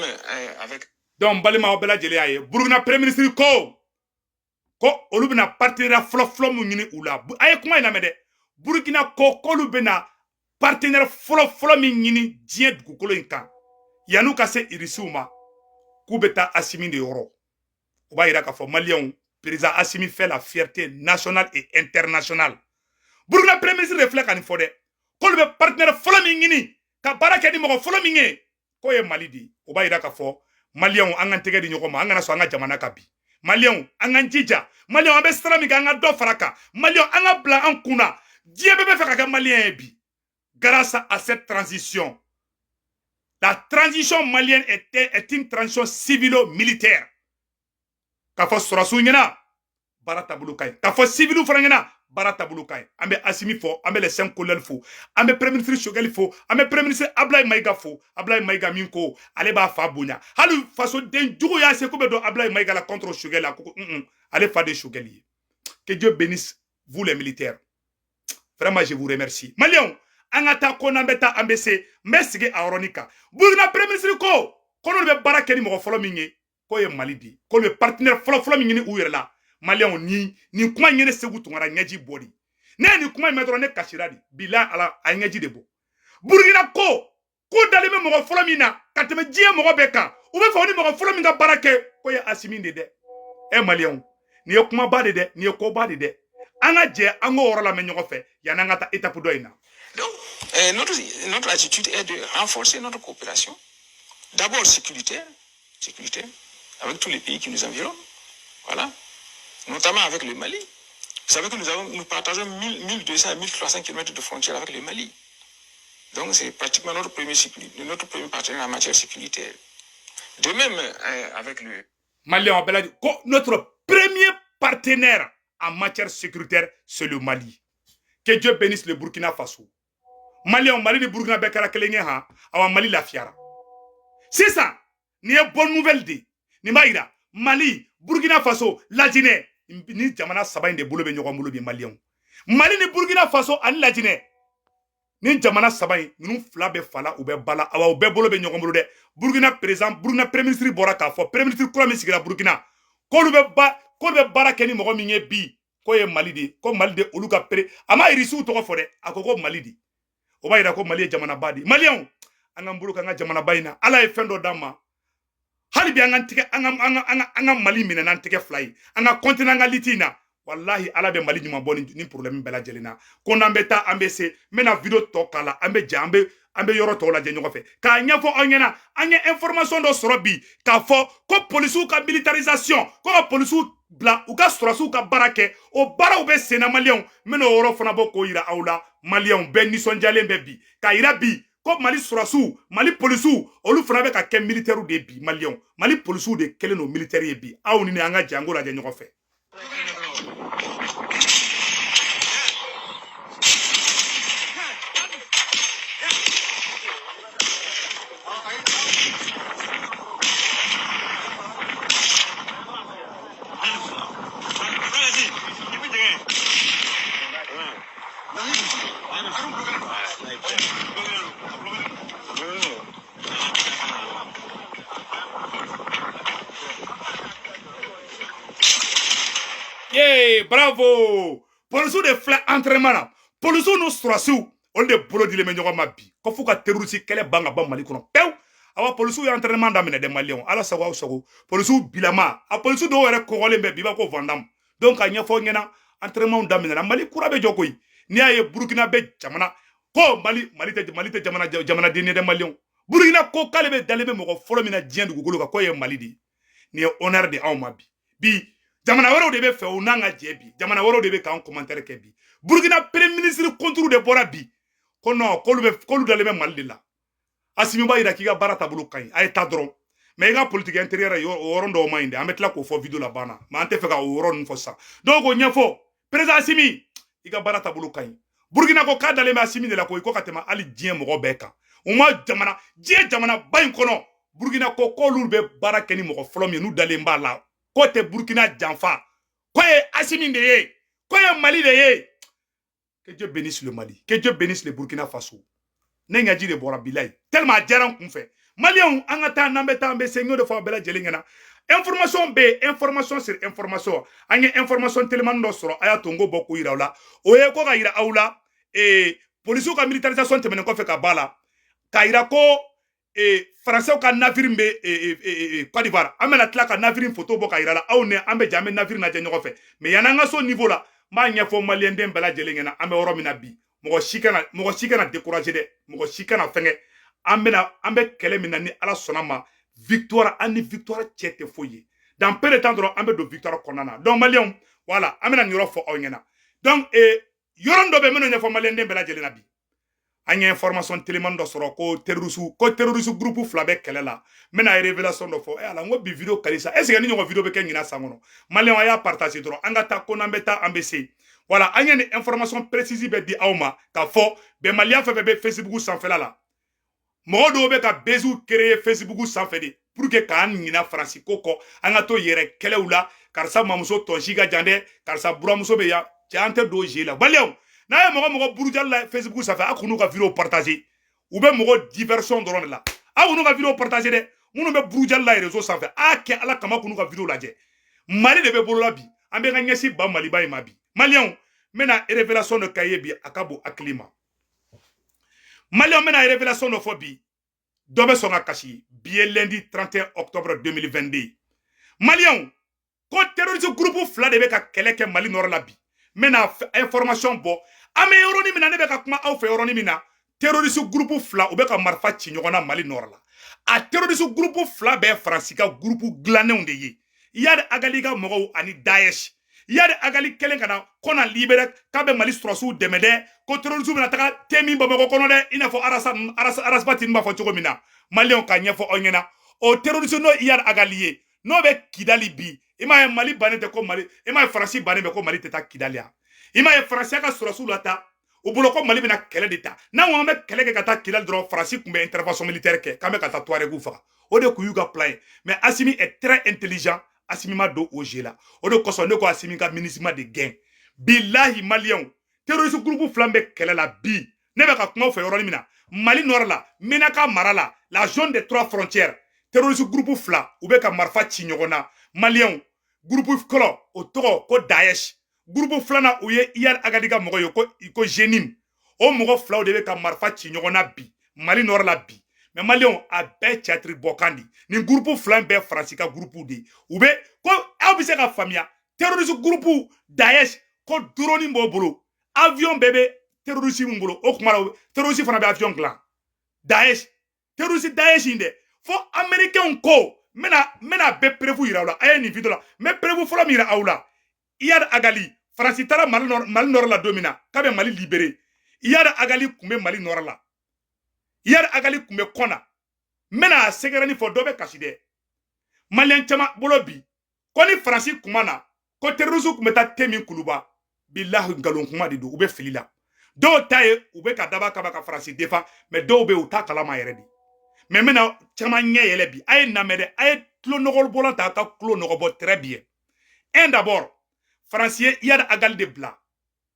avec... Donc, balima bɛɛ lajɛlen y'a ye, Burukina premier ministre ko olu bɛna partenariat fɔlɔ-fɔlɔ mun ɲini u la. A ye kuma in lamɛn dɛ. Burukina ko k'olu bɛna partenaire fɔlɔ-fɔlɔ min ɲini diɲɛ dugukolo in kan, yan'u ka se Irisiw ma, k'u bɛ taa Asimi de yɔrɔ. O b'a yira k'a fɔ Maliyɛnw, président Assimi fait la fierté nationale et internationale. Burukina premier ministre de filɛ ka nin fɔ dɛ, k'olu bɛ partenaire fɔlɔ min ɲini ka baara kɛ ni mɔgɔ fɔlɔ min ye, k'o ye Mali de ye. O b'a yira k'a fɔ Maliyɛnw, an k'an tɛgɛ di ɲɔgɔn ma, an kana sɔn an ka jamana ka bi. Maliyɛnw, an k'an jija. Maliyɛnw, an bɛ sira min kan, an ka dɔ fara kan. Maliyɛnw, an ka bila an kunna, diɲɛ bɛɛ bɛ fɛ ka kɛ Maliyɛn ye bi grâce à cette transition. La transition malienne est une transition civilo-militaire. K'a fɔ sɔrɔsiw ɲɛna, baara taabolo ka ɲi. K'a fɔ civiliw fana ɲɛna, baara taabolo ka ɲi. An bɛ Asimi fo, an bɛ les cinq colonels fo, an bɛ premier ministre Choguel fo, an bɛ premier ministre Ablaye Maïga fo. Ablaye Maïga min ko ale b'a fa bonya, hali fasoden jugu y'a se ko bɛ don Ablaye Maïga la contre Choguel la, ko ale fa de Choguel ye. Que Dieu bénisse vous les militaires. Vraiment, je vous remercie. Maliens, an ka taa ko n'an bɛ taa, an bɛ se n bɛ sigi a yɔrɔnin kan. Burukina premier ministre ko n'olu bɛ baara kɛ ni mɔgɔ fɔlɔ min ye, k'o ye Mali de ye, k'olu bɛ partenaire fɔlɔ fɔlɔ min ɲini u yɛrɛ la. Maliyɛnw, nin kuma in ye ne Segu Tunkara ɲɛji bɔ de. Ne ye nin kuma in mɛn dɔrɔn, ne kasira de. Bilahi Ala, a ye ɲɛji de bɔ. Burukina ko dalen bɛ mɔgɔ fɔlɔ min na ka tɛmɛ diɲɛ mɔgɔ bɛɛ kan, u bɛ fɛ o ni mɔgɔ fɔlɔ min ka baara kɛ, k'o ye Asimi de dɛ. Ɛ Maliyɛnw, nin ye kumaba de dɛ, nin ye koba de dɛ. An ka jɛ an k'o yɔrɔ lamɛn ɲɔgɔn fɛ yanni an ka taa étape dɔ in na. Donc, notre attitude est de renforcer notre coopération. D'abord sécuritaire, sécuritaire, avec tous les pays qui nous environnent, voilà, notamment avec le Mali. Vous savez que nous partageons 1200 à 1300 km de frontières avec le Mali. Donc c'est pratiquement notre premier partenaire en matière sécuritaire. De même, avec le... Mali, notre premier partenaire en matière sécuritaire, c'est le Mali. Que Dieu bénisse le Burkina Faso. Mali, Mali ni Burkina bɛɛ kɛra kelen ye han, awa Mali lafiyara. Sisan, nin ye bonne nouvelle de ye. Nin b'a yira Mali, Burkina Faso, Lajinɛ, ni jamana saba in de bolo bɛ ɲɔgɔn bolo bi Maliyɛnw. Mali ni Burkina Faso ani Lajinɛ, ni jamana saba in, ninnu fila bɛ fa la, u bɛ ba la, awa u bɛɛ bolo bɛ ɲɔgɔn bolo dɛ. Burkina président, Burkina premier ministre bɔra k'a fɔ, premier ministre kura min sigira Burkina, k'olu bɛ baara kɛ ni mɔgɔ min ye bi, k'o ye Mali de ye, ko Mali de olu ka pere. A ma Irisiw tɔgɔ fɔ dɛ, a ko ko Mali de. O b'a yira ko Mali ye jamanaba de ye. Maliyɛnw, an k'an bolo k'an ka jamanaba in na. Ala ye fɛn dɔ d'an ma. Hali bi an k'an tɛgɛ, an ka Mali minɛ n'an tɛgɛ fila ye. An ka continuer an ka lutte in na. Wallahi Ala bɛ Mali ɲuman bɔ ni problème bɛɛ lajɛlen na. Ko n'an bɛ taa, an bɛ se. N bɛna vidéo tɔ k'a la, an bɛ jɛ, an bɛ yɔrɔ tɔw lajɛ ɲɔgɔn fɛ. K'a ɲɛfɔ aw ɲɛna, an ye information dɔ sɔrɔ bi k'a fɔ ko polisiw ka militarisation, ko ka polisiw bila u ka sɔrɔsiw ka baara kɛ, o baaraw bɛ sen na. Maliyɛnw, n bɛna o yɔrɔ fana bɔ k'o yira aw la. Maliyɛnw bɛɛ nisɔndiyalen bɛ bi k'a yira bi ko Mali sɔrɔsiw, Mali polisiw, olu fana bɛ ka kɛ militaires de bi. Maliyɛnw, Mali polisiw de kɛlen don militaire ye bi. Aw ni ne, an ka jɛ an k'o lajɛ ɲɔgɔn fɛ. Yee, bravo! Polisiw de filɛ entraînement na. Polisiw n'u sɔrɔsiw, olu de bolo dilen bɛ ɲɔgɔn ma bi. Ko f'u ka terroriste kɛlɛ ban ka ban Mali kɔnɔ pewu. Awa polisiw ye entraînement daminɛ dɛ Maliyɛnw. Ala sago aw sago. Polisiw bilama, a polisiw dɔw yɛrɛ kɔgɔlen bɛ bi, i b'a ko Van Damme. Donc a ɲɛfɔ ɲɛna, entraînement daminɛna. Mali kura bɛ jɔ koyi. N'i y'a ye Burukina bɛ jamana ko Mali, Mali tɛ jamana jamanaden ye dɛ Maliyɛnw. Burukina ko k'ale bɛ dalen bɛ mɔgɔ fɔlɔ min na diɲɛ dugukolo kan, k'o ye Mali de ye. Nin ye honneur de anw ma bi. Bi jamana wɛrɛw de bɛ fɛ u n'an ka jɛ bi. Jamana wɛrɛw de bɛ k'an commentaire kɛ bi. Burkina premier ministre contre de bɔra bi ko non, k'olu bɛ, k'olu dalen bɛ Mali de la. Asimi b'a yira k'i ka baara taabolo ka ɲi, a ye taa dɔrɔn. Mais i ka politique intérieure, o yɔrɔ dɔw man ɲi dɛ. An bɛ tila k'o fɔ vidéo la banna, mais an tɛ fɛ ka o yɔrɔ ninnu fɔ sisan. Donc o ɲɛfɔ, président Asimi, i ka baara taabolo ka ɲi. Burkina ko k'a dalen bɛ Asimi de la koyi, ko ka tɛmɛ hali diɲɛ mɔgɔ bɛɛ kan. U ma jamana, diɲɛ jamana ba in kɔnɔ, Burkina ko k'olu bɛ baara kɛ ni mɔgɔ fɔlɔ min ye, n'u dalen b'a la k'o tɛ Burkina janfa, k'o ye Asimi de ye, k'o ye Mali de ye. Que Dieu bénisse le Mali, que Dieu bénisse le Burkina Faso. Ne ɲɛji de bɔra, bilayi, tellement a diyara n kun fɛ. Maliyɛnw, an ka taa, n'an bɛ taa, an bɛ se. N y'o de fɔ aw bɛɛ lajɛlen ɲɛna, information bɛ yen, information sur information. An ye information telimani dɔ sɔrɔ, a y'a to n k'o bɔ k'o yira aw la. O ye ko ka yira aw la, polisiw ka militarisation tɛmɛnen kɔfɛ ka ba la, k'a yira ko faransɛw ka navire bɛ Côte d'Ivoire. An bɛna tila ka navire photo bɔ ka yira la aw ni an bɛ jɛ, an bɛ navire lajɛ ɲɔgɔn fɛ. Mais yan'an ka so niveau la, n b'a ɲɛfɔ maliyɛnden bɛɛ lajɛlen ɲɛna, an bɛ yɔrɔ min na bi, mɔgɔ si kana décourager dɛ, mɔgɔ si kana fɛngɛ. An bɛna, an bɛ kɛlɛ min na, ni Ala sɔnna ma, victoire, an ni victoire cɛ tɛ foyi ye. Dans peu de temps dɔrɔn, an bɛ don victoire kɔnɔna na. Donc maliyɛnw, voilà, an bɛna nin yɔrɔ fɔ aw ɲɛna. Donc yɔrɔ dɔ bɛ yen, n bɛna ɲɛfɔ maliyɛnden bɛɛ lajɛlen na bi. An ye information telimani dɔ sɔrɔ ko terroriste groupe fila bɛ kɛlɛ la. N bɛna révélation dɔ fɔ. Ala, n ko bi vidéo ka di sa. Est ce que ni ɲɔgɔn vidéo bɛ kɛ ɲinan san kɔnɔ? Maliyɛnw, a y'a partager dɔrɔn, an ka taa ko n'an bɛ taa, an bɛ se. Voilà, an ye nin information précise bɛ di aw ma k'a fɔ bɛnbaliya fɛn fɛn bɛ Facebook sanfɛla la. Mɔgɔ dɔw bɛ ka buzz créer Facebook sanfɛ de pour que k'an ɲina Faransi ko kɔ, an ka to yɛrɛ kɛlɛw la. Karisa mamuso tɔnsi ka jan dɛ, karisa buramuso bɛ yan. Cɛ, an tɛ don jeu la. Maliyɛnw, n'a ye mɔgɔ mɔgɔ burujali la Facebook sanfɛ, a kun'u ka vidéo partager. U bɛ mɔgɔ diversion dɔrɔn de la. A kun'u ka vidéo partager dɛ. Minnu bɛ burujali la réseau sanfɛ, a kɛ Ala kama, kun'u ka vidéo lajɛ. Mali de bɛ bolo la bi, an bɛ ka ɲɛsin ba Maliba in ma bi. Maliyɛnw, n bɛna révélation dɔ k'a ye bi, a ka bon hakili ma. Maliyɛnw, n bɛna révélation dɔ fɔ bi, dɔ bɛ sɔn ka kasi. Bi ye lundi 31 octobre 2022. Maliyɛnw, ko terroriste groupe fila de bɛ ka kɛlɛ kɛ Mali nord la bi. N bɛna information bɔ. An bɛ yɔrɔnin min na, ne bɛ ka kuma aw fɛ yɔrɔnin min na, terroriste groupe fila, u bɛ ka marifa ci ɲɔgɔn na Mali nord la. A terroriste groupe fila bɛɛ, Faransi ka groupe dilannenw de ye, Iyad Ag Ghali ka mɔgɔw ani Daesh. Iyad Ag Ghali kɛlen ka na ko na libéré, k'a bɛ Mali sɔrɔsiw dɛmɛ dɛ, ko terroriste bɛna taga te min Bamakɔ kɔnɔ dɛ, i n'a fɔ Arasa Ras Bath b'a fɔ cogo min na. Maliyɛnw, ka ɲɛfɔ aw ɲɛna, o terroriste n'o Iyad Ag Ghali ye, n'o bɛ Kidali bi. I m'a ye Mali bannen tɛ ko Mali, i m'a ye Faransi bannen bɛ ko Mali tɛ taa Kidali yan. I m'a ye Faransi ka sɔrɔsiw la taa u bolo ko Mali bɛna kɛlɛ de ta. N'an ko an bɛ kɛlɛ kɛ ka taa Kidali dɔrɔn, Faransi tun bɛ intervention militaire kɛ k'an bɛ ka taa Touareg faga. O de kun y'u ka plan ye. Mais Asimi est très intelligent, Asimi ma don o jeu la. O de kosɔn ne ko Asimi ka MINUSMA de gɛn. Bilahi, maliyɛnw, terroriste groupe fila bɛ kɛlɛ la bi. Ne bɛ ka kuma aw fɛ yɔrɔnin min na, Mali nord la, Menaka mara la, la zone des trois frontières, terroriste groupe fila, u bɛ ka marifa ci ɲɔgɔn na. Maliyɛnw, groupe fɔlɔ, o tɔgɔ ko Daesh. Groupe filanan, o ye Iyad Ag Ghali ka mɔgɔ ye, ko JNIM. O mɔgɔ filaw de bɛ ka marifa ci ɲɔgɔn na bi Mali nord la bi. Mais maliyɛnw, a bɛɛ catiri bɔkan di. Nin groupe fila in bɛɛ, Faransi ka groupe de ye. U bɛ ko aw bɛ se ka faamuya, terroriste groupe Daesh, ko drone b'o bolo, avion bɛɛ bɛ terroriste min bolo. O kuma la, terroriste fana bɛ avion dilan. Daesh, terroriste Daesh in dɛ, fo américain ko n bɛna bɛɛ preuve yira aw la. A ye nin vidéo la, n bɛ preuve fɔlɔ min yira aw la, Iyad Ag Ghali, Faransi taara Mali nord, Mali nord la don min na k'a bɛ Mali libéré, Iyad Ag Ghali tun bɛ Mali nord la. Iyad Ag Ghali tun bɛ kɔna. N bɛna a sɛgɛrɛni fɔ, dɔ bɛ kasi dɛ. Maliyɛn caman bolo bi ko ni Faransi kuma na ko terroriste tun bɛ taa te min Kuluba, bilahi, nkalon kuma de don. U bɛ fili la. Dɔw ta ye u bɛ ka daba kaba ka Faransi défend, mais dɔw bɛ yen, u t'a kalama yɛrɛ de. Mais n bɛna caman ɲɛ yɛlɛ bi. A ye namɛ dɛ, a ye tulo nɔgɔbɔlan ta, a ka tulo nɔgɔ bɔ très bien. Un, d'abord, Faransi ye Iyad Ag Ghali de bila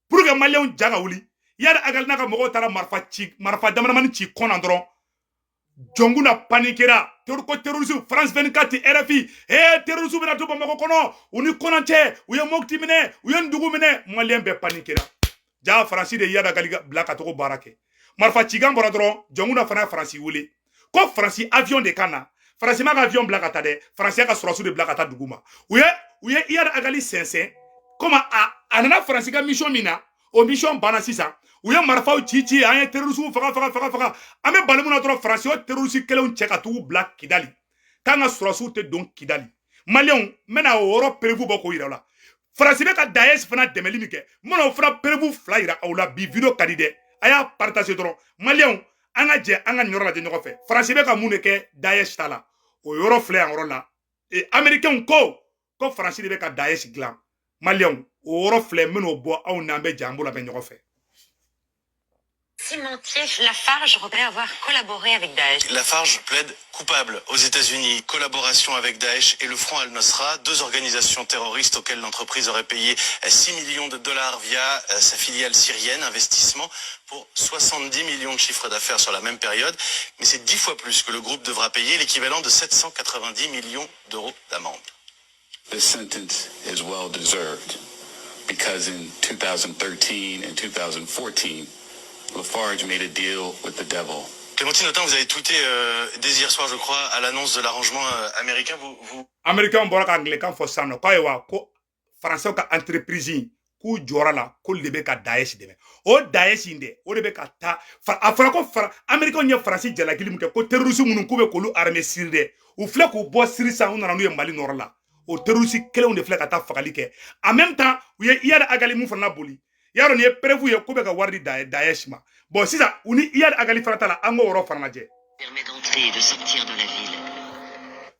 pour que maliyɛnw ja ka wuli. Iyad Ag Ghali n'a ka mɔgɔw taara marifa ci, marifa damadamani ci kɔna dɔrɔn, Dioncounda paniquera ko terroriste. France 24, RFI, terroriste bɛna to Bamakɔ kɔnɔ, u ni kɔnɔ cɛ, u ye Mopti minɛ, u ye Ndugu minɛ. Maliyɛn bɛɛ paniquera. Ja, Faransi de Iyad Ag Ghali bila ka togo baara kɛ. Marifa cikan bɔra dɔrɔn, Dioncounda fana ye Faransi wele ko Faransi avion de ka na. Faransi ma ka avion bila ka taa dɛ, Faransi ka sɔrɔsiw de bila ka taa dugu ma. U ye Iyad Ag Ghali sɛnsɛn komi a nana Faransi ka mission min na, o mission banna. Sisan u ye marifaw ci ci, an ye terroriste faga faga faga faga. An bɛ bali mun na dɔrɔn, Faransi o terroriste kelenw cɛ ka t'u bila Kidali, k'an ka sɔrɔsiw tɛ don Kidali. Maliyɛnw, n bɛna o yɔrɔ preuve bɔ k'o yira la. Faransi bɛ ka Daesh fana dɛmɛli min kɛ, n bɛna o fana preuve fila yira aw la bi. Vidéo ka di dɛ, a y'a partager dɔrɔn. Maliyɛnw, an ka jɛ an ka nin yɔrɔ lajɛ ɲɔgɔn fɛ. Faransi bɛ ka mun de kɛ Daesh ta la? O yɔrɔ filɛ yan yɔrɔ la. Américains ko Faransi de bɛ ka Daesh dilan. Maliyɛnw, o yɔrɔ filɛ, n bɛn'o bɔ aw n'an bɛ jɛ an b'o labɛn ɲɔgɔn fɛ. Cimentier Lafarge reconnaît avoir collaboré avec Daesh. Lafarge plaide coupable aux États-Unis. Collaboration avec Daesh et le Front al-Nosra, deux organisations terroristes auxquelles l'entreprise aurait payé 6 millions de dollars via sa filiale syrienne. Investissement pour 70 millions de chiffres d'affaires sur la même période. Mais c'est 10 fois plus que le groupe devra payer, l'équivalent de 790 millions d'euros d'amende. This sentence is well deserved because in 2013 and 2014, Lafarge made a deal with the devil. Clémentine Autain, vous avez tweeté dès hier soir, je crois, à l'annonce de l'arrangement américain. Vous Américain bɔra ka anglais-kan fɔ sisan nɔ ko ayiwa, ko Faransɛw ka entreprise in k'u jɔra la, k'olu de bɛ ka Daesh dɛmɛ. O Daesh in dɛ, o de bɛ ka taa. A fɔra ko Américain ye Faransi jalakili min kɛ ko terroriste minnu k'u bɛ k'olu armée Syrie dɛ, u filɛ k'u bɔ Syrie sisan, u nana n'u ye Mali nord la. O terroriste kelenw de filɛ ka taa fagali kɛ. En même temps, u ye Iyad Ag Ghali mun fana boli, y'a dɔn nin ye preuve ye k'u bɛ ka wari di Daesh ma. Bon, sisan u ni Iyad Ag Ghali fana ta la, an k'o yɔrɔ fana lajɛ. Permet d'entrer et de sortir de la ville.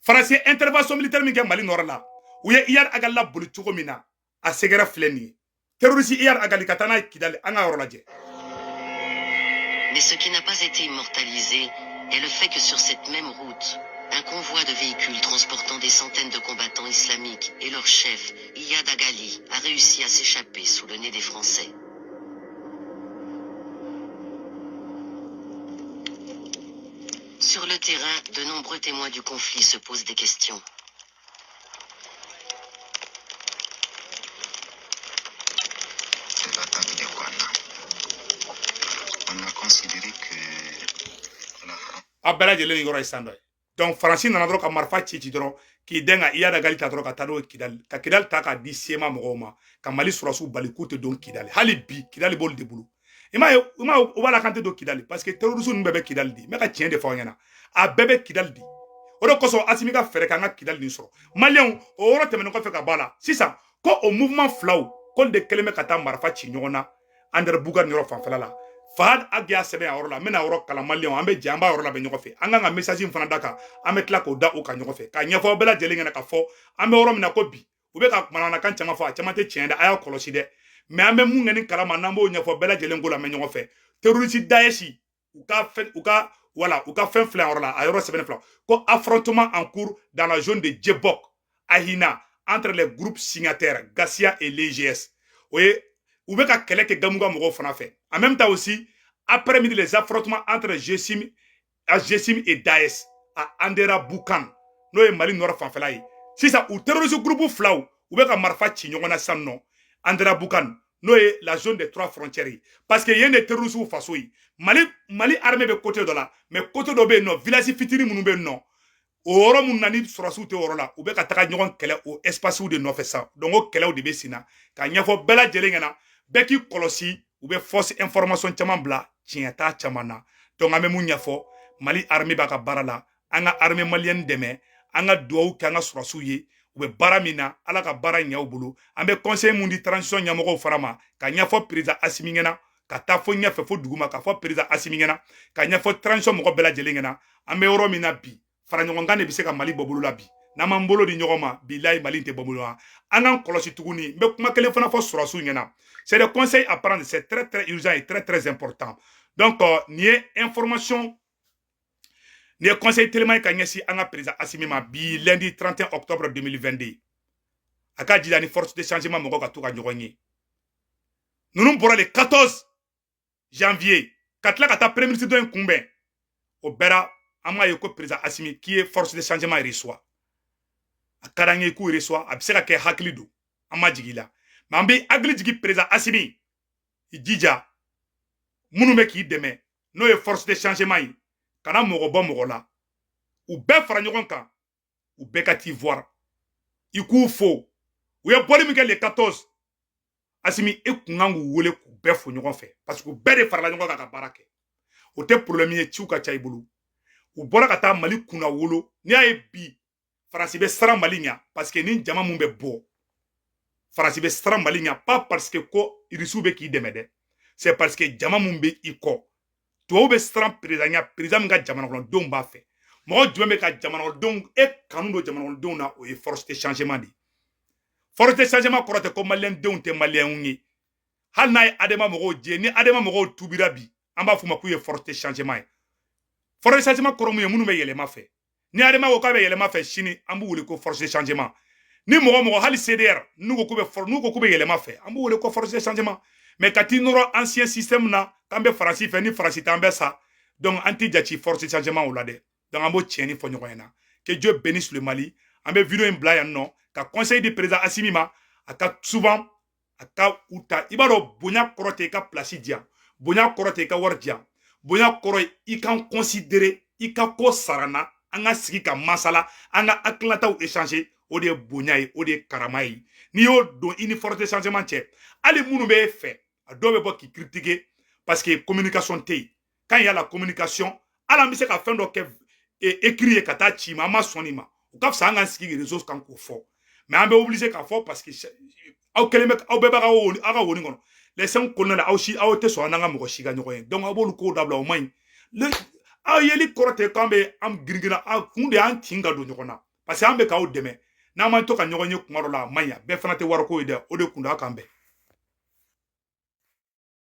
Faransi ye intervention militaire min kɛ Mali nord la, u ye Iyad Ag Ghali la boli cogo min na, a sɛgɛrɛ filɛ nin ye. Terroriste Iyad Ag Ghali ka taa n'a ye Kidali, an ka yɔrɔ lajɛ. Mais ce qui n'a pas été immortalisé est le fait que sur cette même route, un convoi de véhicules transportant des centaines de combattants islamiques et leur chef, Iyad Ag Ghali, a réussi à s'échapper sous le nez des Français. Sur le terrain, de nombreux témoins du conflit se posent des questions. C'est l'attaque de Rwanda. On a considéré que la France A bɛɛ lajɛlen yɔrɔ ye san dɔ ye. Donc Faransi nana dɔrɔn ka marifa ci ci dɔrɔn k'i den ka Iyad Ag Ghali ta dɔrɔn ka taa n'o ye Kidali, ka Kidali ta k'a di CMA mɔgɔw ma, ka Mali sɔrɔsiw bali k'u tɛ don Kidali. Hali bi Kidali b'olu de bolo. I m'a ye, i m'a ye, o b'a la k'an tɛ don Kidali parce que terroriste ninnu bɛɛ bɛ Kidali di. N bɛ ka tiɲɛ de fɔ aw ɲɛna, a bɛɛ bɛ Kidali di. O de kosɔn Asimi ka fɛɛrɛ k'an ka Kidali nin sɔrɔ. Maliyɛnw, o yɔrɔ tɛmɛnen kɔfɛ ka bɔ a la sisan, ko o mouvement filaw k'olu de kɛlen bɛ ka taa marifa ci ɲɔgɔn na Anderamboukane yɔrɔ fanfɛla la. Fahad Ag y'a sɛbɛn a yɔrɔ la, n bɛna yɔrɔ kalan. Maliyɛnw, an bɛ jɛ an b'a yɔrɔ labɛn ɲɔgɔn fɛ. An kan ka message in fana da kan, an bɛ tila k'o da o kan ɲɔgɔn fɛ, k'a ɲɛfɔ aw bɛɛ lajɛlen ɲɛna k'a fɔ an bɛ yɔrɔ min na ko bi, u bɛ ka manamanakan caman fɔ, a caman tɛ tiɲɛ dɛ, a y'a kɔlɔsi dɛ. Mais an bɛ mun kɛ ni kalama n'an b'o ɲɛfɔ bɛɛ lajɛlen ko lamɛn ɲɔgɔn fɛ. Terroriste Daesh, u ka fɛn, u ka wala u ka fɛn filɛ yɔrɔ la, a yɔrɔ sɛbɛnnen filɛ ko affrontement en cours dans la zone de Djebok Ahina entre les groupes signataires Gassia et l'EGS. O ye u bɛ ka kɛlɛ kɛ Gamuga mɔgɔw fana fɛ. En même temps aussi, après-midi, les affrontements entre GSIM et Daesh à Anderamboukane, n'o ye Mali nord fanfɛla ye. Sisan u terroriste groupe filaw, u bɛ ka marifa ci ɲɔgɔn na sisan nɔ Anderamboukane, n'o ye la zone des trois frontières ye, parce que yen de terroriste faso ye. Mali armée bɛ côté dɔ la, mais côté dɔ bɛ yen nɔ, village fitinin minnu bɛ yen nɔ, o yɔrɔ minnu na ni sɔrɔsiw tɛ o yɔrɔ la, u bɛ ka taga ɲɔgɔn kɛlɛ o espace de nɔfɛ sisan. Donc o kɛlɛw de bɛ sen na, k'a ɲɛfɔ bɛɛ lajɛlen ɲɛna, bɛɛ k'i kɔlɔsi. U bɛ fausse information caman bila, tiɲɛ t'a caman na. Donc an bɛ mun ɲɛfɔ? Mali armée b'a ka baara la, an ka armée malienne dɛmɛ, an ka duwawu kɛ an ka sɔrɔsiw ye, u bɛ baara min na, Ala ka baara ɲɛ u bolo. An bɛ conseil mun di transition ɲɛmɔgɔw fana ma, ka ɲɛfɔ président Asimi ɲɛna, ka taa fo ɲɛfɛ fo dugu ma, ka fɔ président Asimi ɲɛna, ka ɲɛfɔ transition mɔgɔ bɛɛ lajɛlen ɲɛna, an bɛ yɔrɔ min na bi, fara ɲɔgɔn kan de bɛ se ka Mali bɔ bolo la bi. N'an m'an bolo di ɲɔgɔn ma, bilayi, Mali tɛ bɔ bolo la. An k'an kɔlɔsi tuguni. N bɛ kuma kelen fana fɔ sɔrɔsiw ɲɛna. C'est des conseils à prendre, c'est très très urgent et très très important. Donc nin ye information, nin ye conseil teliman ye ka ɲɛsin an ka président Asimi ma bi, lundi 31 octobre 2022. A ka jija ni force de changement mɔgɔw ka to ka ɲɔgɔn ye. Ninnu bɔra le 14 janvier ka tila ka taa premier ministre dɔ in kunbɛn. O bɛɛ la, an b'a ye ko président Asimi k'i ye force de changement reçoit, a ka d'an ye k'u reçoit. A bɛ se ka kɛ hakili don, an ma jigin i la, mais an bɛ hakili jigin président Asimi, i jija minnu bɛ k'i dɛmɛ, n'o ye force de changement ye, kana mɔgɔ bɔ mɔgɔ la. U bɛɛ fara ɲɔgɔn kan, u bɛɛ ka t'i voir, i k'u fo. U ye bɔli min kɛ le 14, Asimi, e kun kan k'u wele k'u bɛɛ fo ɲɔgɔn fɛ, parce que u bɛɛ de farala ɲɔgɔn kan ka baara kɛ. O tɛ problème ye, ciw ka ca i bolo. U bɔra ka taa Mali kunna wolo. N'i y'a ye bi Faransi bɛ siran Mali ɲɛ, parce que ni jama mun bɛ bɔ Faransi bɛ siran Mali ɲɛ, pas parce que ko Irisiw bɛ k'i dɛmɛ dɛ, c'est parce que jama mun bɛ i kɔ. Tubabu bɛ siran président ɲɛ, président min ka jamana kɔnɔdenw b'a fɛ. Mɔgɔ jumɛn bɛ ka jamana kɔnɔdenw e kanu don jamana kɔnɔdenw na? O ye force de changement de ye. Force de changement kɔrɔ tɛ ko maliyɛndenw tɛ maliyɛnw ye. Hali n'a ye ADEMA mɔgɔw jɛ, ni ADEMA mɔgɔw tubira bi, an b'a f'u ma k'u ye force de changement ye. Force de changement kɔrɔ mun ye? Minnu bɛ yɛlɛma fɛ. Ni ADEMA ko k'a bɛ yɛlɛma fɛ sini, an b'u wele ko force de changement. Ni mɔgɔ mɔgɔ, hali CDR, n'u ko k'u bɛ yɛlɛma fɛ, an b'u wele ko force de changement. Mais ka t'i nɔrɔ ancien système na k'an bɛ Faransi fɛ, ni Faransi t'an bɛ sa, donc an tɛ jate force de changement o la dɛ. Donc an b'o tiɲɛni fɔ ɲɔgɔn ɲɛna. Que Dieu bénisse le Mali. An bɛ vidéo in bila yan nɔ ka conseil di président Assimi ma. A ka souvent a ka u ta, i b'a dɔn, bonya kɔrɔ tɛ i ka place di yan, bonya kɔrɔ tɛ i ka wari di yan, bonya kɔrɔ i kan considérer, i ka ko sara na, an ka sigi ka masala, an ka hakilinataw échanger. O de ye bonya ye, o de ye karama ye. N'i y'o don i ni force de changement cɛ, hali minnu b'e fɛ, a dɔw bɛ bɔ k'i critiquer parce que communication tɛ yen. Quand il y a la communication, hali an bɛ se ka fɛn dɔ kɛ écrit ye ka taa ci ma, an ma sɔn nin ma, o ka fisa an k'an sigi réseau kan k'o fɔ. Mais an bɛ obligé k'a fɔ parce que aw kɛlen bɛ, aw bɛɛ b'a ka woni, aw ka woni kɔnɔ, les cinq colonels, aw si aw tɛ sɔn an n'an ka mɔgɔ si ka ɲɔgɔn ye. Donc aw b'olu kow dabila, o man ɲi. Aw yeli kɔrɔ tɛ k'an bɛ an girin-girin, a kun de y'an tin ka don ɲɔgɔn na parce que an bɛ k'aw dɛmɛ. N'an m'an to ka ɲɔgɔn ye kuma dɔ la, a man ɲi. A bɛɛ fana tɛ wariko ye dɛ, o de kun don. A k'an bɛn.